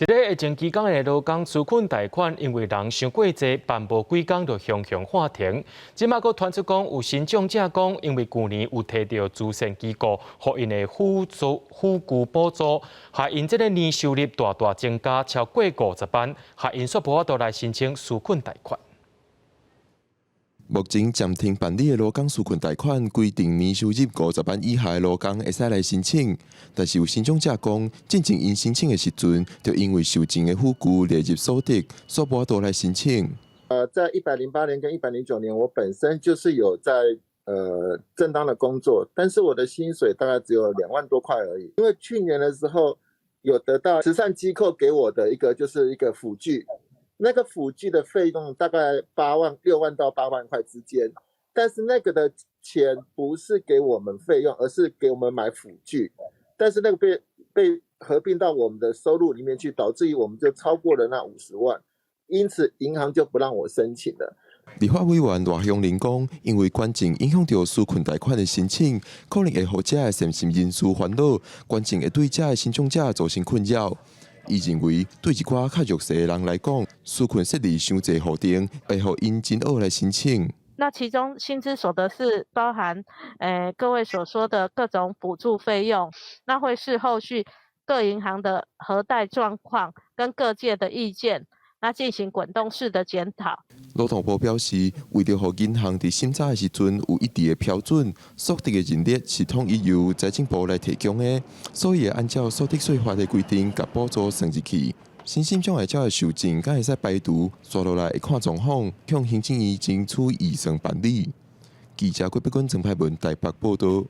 佇咧疫情期間的勞工紓困貸款，因為人傷過濟，辦無幾工就雄雄喊停。這馬閣傳出講有申請者講，因為舊年有提著慈善機構，予𪜶的輔具補助，害𪜶這个年收入大大增加，超過50萬，害𪜶煞無法度來申請紓困貸款。目前暫停辦理的勞工紓困貸款，規定年收入五十萬以下的勞工會使來申請。但是有申請者講，進前𪜶申請的時陣，就因為受贈的輔具列入所得，煞無法度來申請。在108年跟109年，我本身就是有在正當的工作，但是我的薪水大概只有2萬多塊而已。因為去年的時候有得到慈善機構給我的一個就是一個輔具。那個輔具的費用大概8萬6萬到8萬塊之間，但是那個的錢不是給我們費用，而是給我們買輔具，但是那個被合併到我們的收入裡面去，導致於我們就超過了那50萬，因此銀行就不讓我申請了。立法委員賴香伶講，因為捐贈影響著紓困貸款的申請，可能會予遮的善心人士煩惱，捐贈會對遮的申請者造成困擾。伊認為，對一寡較弱勢的人來講，紓困設立傷濟戶頂，會予𪜶真惡來申請。那其中薪資所得是包含各位所說的各種補助費用，那會視後續各銀行的核貸狀況跟各界的意見，那進行滾動式的檢討。勞動部表示，為著予銀行佇審查的時陣有一致的標準，所得的認列是統一由財政部來提供的，所以會按照所得稅法的規定，共補助算入去。新心障礙者的受贈，敢會使排除，紲落來會看狀況，向行政院爭取預算辦理。記者郭碧君、曾派文台北報道。